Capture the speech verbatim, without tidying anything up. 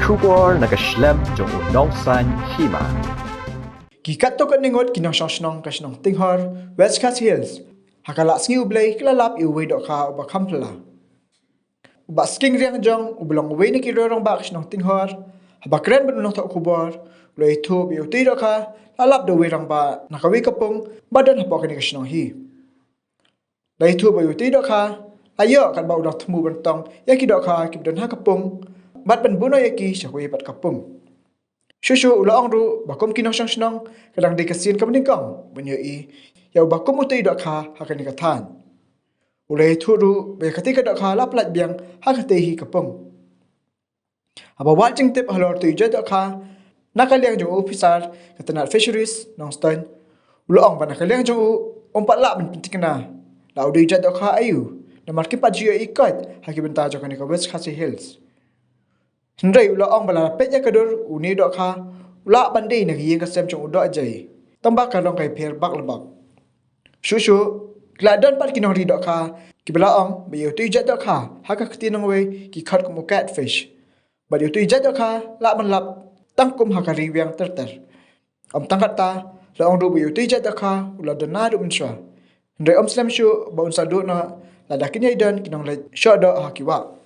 Khubor na ka shlem jong u nongsan hima. Ki katto katne ngut ki nongshong shnong ka shnong Tinghor, West Khasi Hills, ha ka lad sngi U Blei ki la lap ïa uwei dohkha uba kham phylla. U Bah Sking Riangjong uba long uwei na ki rangbah ka shnong Tinghor, haba kren bad u nongthoh khubor, u la ïathuh ba ïa utei dohkha la lap da uwei rangbah na kawei ka pung ba don hapoh kane ka shnong hi. La ïathuh ba ïa utei dohkha la ïoh katba u dang thmu ban tong ïa ki dohkha kiba don ha ka pung bad ban buh noh ïa ki sha kawei pat ka pung. Shuh shuh u la ong ruh ba kum ki nongshong shnong ka dang dei ka sien kaba nyngkong ban ïohi ïa uba kum utei dohkha ha kane ka thaiñ. U la ïathuh ruh ba ïa katei ka dohkha la pyllait biang ha katei hi ka pung. Haba wad jingtip halor utei u jait dohkha na ka liang jong u ophisar ka tnat Fisheries Nongstoiñ, u la ong ba na ka liang jong u um pat lah ban pynthikna la u dei u jait dohkha aïu, namar kim pat ju ïohi koit ha ki bynta jong kane ka West Khasi Hills. Hynrei u la ong ba lada peit ïa ka dur une u dohkha u lah ban dei na ka ïing ka sem jong u dohjai, tangba ka long ka ïapher bak la bak. Shuh shuh ki la don pat ki nongri dohkha kiba la ong ba ïa utei u jait dohkha ha ka ktien nongwei ki khot kum u catfish, bad ïa utei u jait dohkha lah ban lap tang kum ha ka ri wiang ter ter. Ym tang katta, la ong ruh ba ïa utei u jait dohkha u la don naduh mynshuwa, hynrei ym slem shuh ba un sa duh noh lada kin ïai don ki nongleit shoh doh ha ki wah.